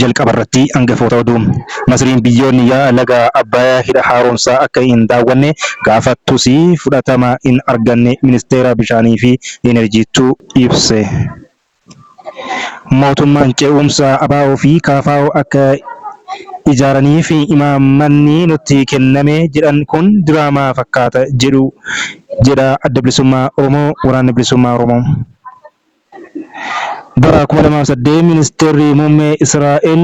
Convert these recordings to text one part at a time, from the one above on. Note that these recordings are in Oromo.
Jalqaba irratti hangafoota oduu. Masriin biyyoonni yaa'a laga Abbayaa hidha haaromsaa akka hin daawwanne gaafattus fudhatama hin arganne Ministeera Bishaanii fi Inerjiitu ibse. Mootummaan ce'umsaa ABO fi KFO akka ijaaraniif imaammanni nutti kenname jedhan kun diraamaa fakkaata jedhu jedha Adda Bilisummaa Oromoo Waraanni Bilisummaa Oromoo. Bara 2008 Ministeerri Muummee Israa'el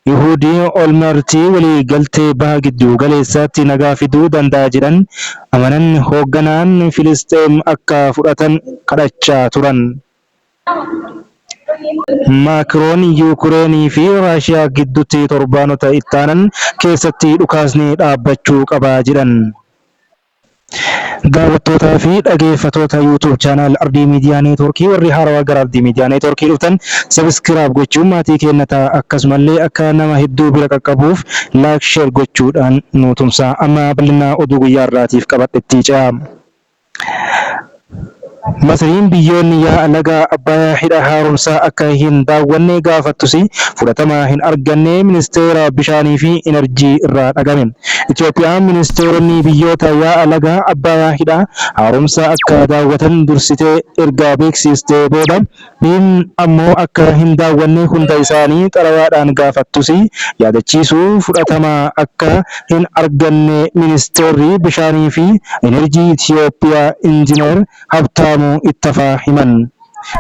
Yihuud Olmert walii galtee Baha Giddu Galeessaatti nagaa fiduu danda'a jedhan amanan hoogganaan Filisxeem akka fudhatan kadhachaa turan. Maakiroon Yuukireenii fi Raashiyaa gidduutti torbaanota ittaanan keessatti dhukaasni dhaabbachuu qaba jedhan. Daawwattootaa fi dhageeffatoota YouTube channel Ardii Miidiyaa Neetwoorkii warri haarawaa gara Ardii Miidiyaa Neetwoorkii dhuftan subscribe gochuun maatii keenya ta'a. Akkasumallee akka nama hedduu bira qaqqabuuf like share gochuudhaan nu tumsaa. Amma bal'inaa oduu guyyaa har'aatiif qabadhetti ce'a. Masriin biyyoonni yaa'a laga Abbayaa hidha haaromsaa akka hin daawwanne gaafattus fudhatama hin arganne Ministeera Bishaanii fi Inarjii irraa dhagame. Itoophiyaan ministeeronni biyyoota yaa'a laga Abbayaa hidha haaromsaa akka daawwatan dursitee erga beeksistee booda Masriin ammoo akka hin daawwanne hunda isaanii xalayaadhaan gaafattus yaadachiisuu fudhatama akka hin arganne Ministeerri Bishaanii fi Inerjii Itiyoophiyaa Injinar Habtaamuu Ittafaa himan.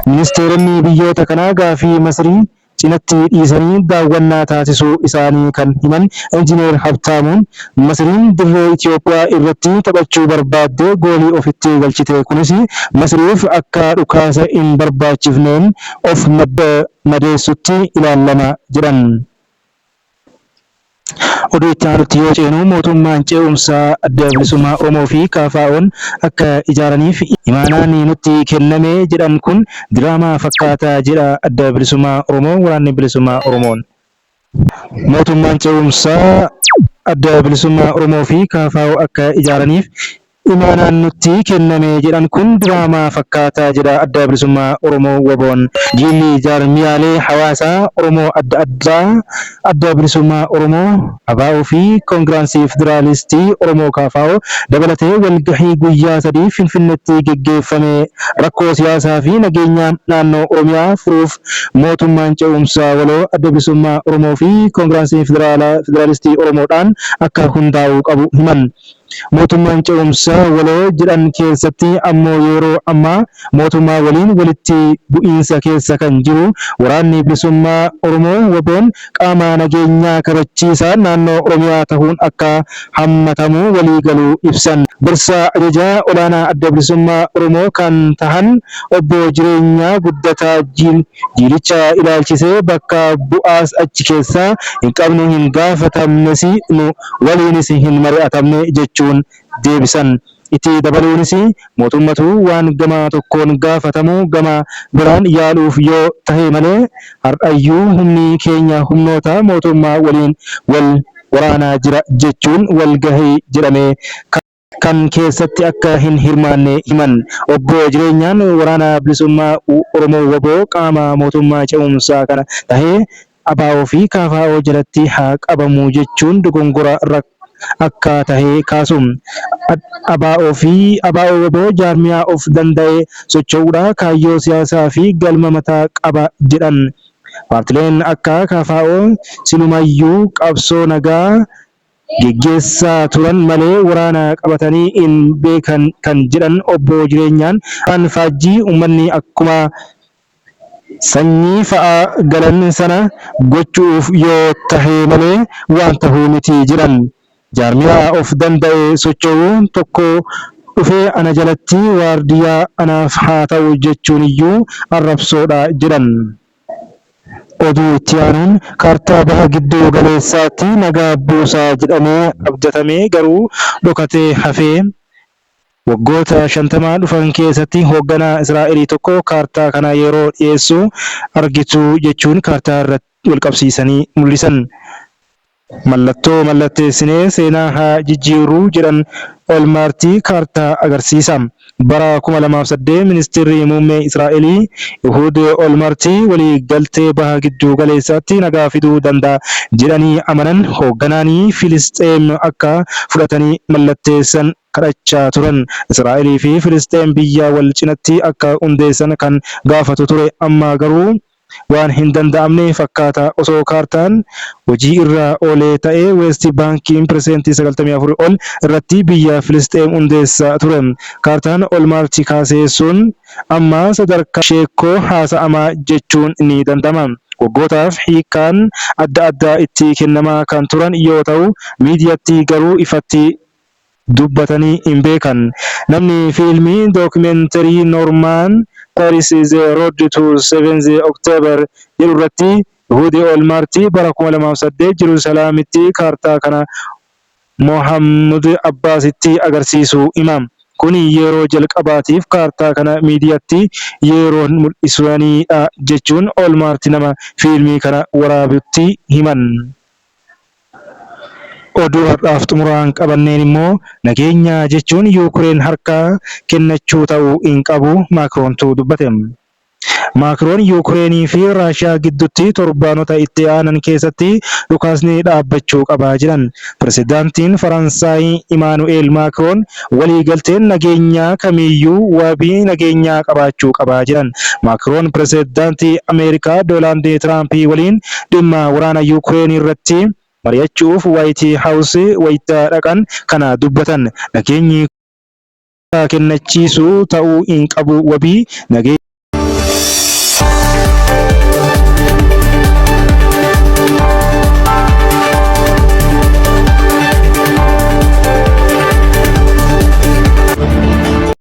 Ministeeronni biyyoota kanaa gaaffii Masrii cinatti dhiisanii daawwannaa taasisuu isaanii kan himan Injinar Habtaamuun, Masriin dirree Itiyoophiyaa irratti taphachuu barbaaddee goolii ofitti galchite kunis Masriif akka dhukaasa hin barbaachifneen of madeessutti ilaalama jedhan. Oduu itti aanutti yoo ceenu mootummaan ce'umsaa Adda Bilisummaa Oromoo fi KFOn akka ijaaraniif imaanaan nutti kenname jedhan kun diraamaa fakkaata jedha Adda Bilisummaa Oromoo Waraanni Bilisummaa Oromoon. Mootummaan ce'umsaa Adda Bilisummaa Oromoo fi KFO akka ijaaraniif Imaanaan nutti kenname jedhan kun diraamaa fakkaata jedha Adda Bilisummaa Oromoo WBOn. Jiilli jaarmiyaalee hawaasaa Oromoo adda addaa Adda Bilisummaa Oromoo, ABO fi Kongiraansii Federaalistii Oromoo KFO dabalatee walgahii guyyaa sadiif Finfinneetti geggeeffame rakkoo siyaasaa fi nageenyaa naannoo Oromiyaa furuuf mootummaan ce'umsaa waloo Adda Bilisummaa Oromoo fi Kongiraansii Federaalistii Oromoodhaan akka hundaa'uu qabu himan. Mootummaan ce'umsaa waloo jedhan keessatti ammoo yeroo ammaa mootummaa waliin walitti bu'iinsa keessa kan jiru Waraanni Bilisummaa Oromoo, WBOn, qaama nageenyaa kabachiisaa naannoo Oromiyaa tahuun akka hammatamu walii galuu ibsan. Gorsaa Ajajaa Olaanaa Adda Bilisummaa Oromoo kan tahan Obbo Jireenyaa Guddataa jiilicha ilaalchisee bakka bu'aas achi keessaa hin qabnu, hin gaafatamnes, nu waliinis hin mari'atamne jechuun deebisan. Itti dabaluunis mootummatu waan gama tokkoon gaafatamu gama biraan yaaluuf yoo tahe malee har'ayyuu humni keenya humnoota mootummaa waliin wal waraanaa jira jechuun walgahii jedhame kan keessatti akka hin hirmaanne himan. Obbo Jireenyaan Waraana Bilisummaa Oromoo wbo qaama mootummaa ce'umsaa kana tahee ABO fi KFO jalatti haa qabamu jechuun dogongora akka tahe kaasu. ABO fi ABO-wbo jaarmiyaa of danda'ee socho'udha, kaayyoo siyaasaa fi galma mataa qaba jedhan. Paartileen akka KFO silumayyuu qabsoo nagaa geggeessaa turan malee waraana qabatanii hin beekan kan jedhan Obbo Jireenyaan, afaan faajjii ummanni akkuma sanyii fa'a galan sana gochu'uuf yoo tahe malee waan tahu miti jedhan. Jaarmiyaa of danda'e socho'u tokko dhufee ana jalatti waardiyyaa anaaf haa ta'u jechuuniyyuu arrabsoodha jedhan. Oduu itti aanuun kaartaa Baha Giddu Galeessaatti nagaa buusa jedhamee abdatamee garuu dhokatee hafee waggoota 50 dhufan keessatti hoogganaa Israa'elii tokko kaartaa kana yeroo dhiyeessu argitu jechuun kaartaa irratti walqabsiisanii mul'isan. Mallattoo mallatteessinee seenaa haa jijjiirru jedhan Olmarti kaartaa agarsiisa. Bara 2008 Ministeerri Muummee Israa'elii Ehud Olmert waliigaltee baha giddu galeessaatti nagaa fiduu danda'a jedhanii amanan hoogganaan Filisxeem akka fudhatanii mallatteessan kadhachaa turan. Israa'elii fi Filisxeem biyya wal cinatti akka hundeessan kan gaafatu ture. Amma garuu waan hin danda'amne fakkaata. Osoo kaartaan hojii irra oolee ta'ee Weest Baankiin pirsentii 94 ol irratti biyya Filisxeem hundeessa ture. Kaartaan Olmert kaasee sun amma sadarkaa sheekkoo haasa'ama jechuun ni danda'ama. Waggootaaf hiikkaan adda addaa itti kennamaa kan turan yoo ta'u, miidiyaatti garuu ifatti dubbatanii hin beekan. Namni fiilmii dookimeentarii Norman Paris The Road to 7 October jedhurratti Ehud Olmert bara 2008 Jerusaalemitti kaartaa kana Mohammud Abbaasitti agarsiisuu hima. Kuni yeroo jalqabaatiif kaartaa kana miidiyaatti yeroon mul'isanidha jechuun Olmert nama fiilmii kana waraabutti himan. Oduu har'aaf xumuraan qabanneen immoo nageenya jechuun Yuukireen harka kennachuu ta'uu hin qabu Maakroontu dubbate. Maakroon Yuukireenii fi Raashiyaa gidduutti torbaanota itti aanan keessatti dhukaasni dhaabbachuu qaba jedhan. Pirezidaantiin Faransaay Imaanu'eel Maakroon waliigalteen nageenyaa kamiiyyuu wabii nageenyaa qabaachuu qaba jedhan. Maakroon pirezidaantii Ameerikaa Doonaald Tiraamp waliin dhimma waraana Yuukireen irratti mari'achuuf Waayit Haawus wayita dhaqan kana dubbatan. Nageenyi kennachiisuu ta'uu hin qabu wabii nageenya.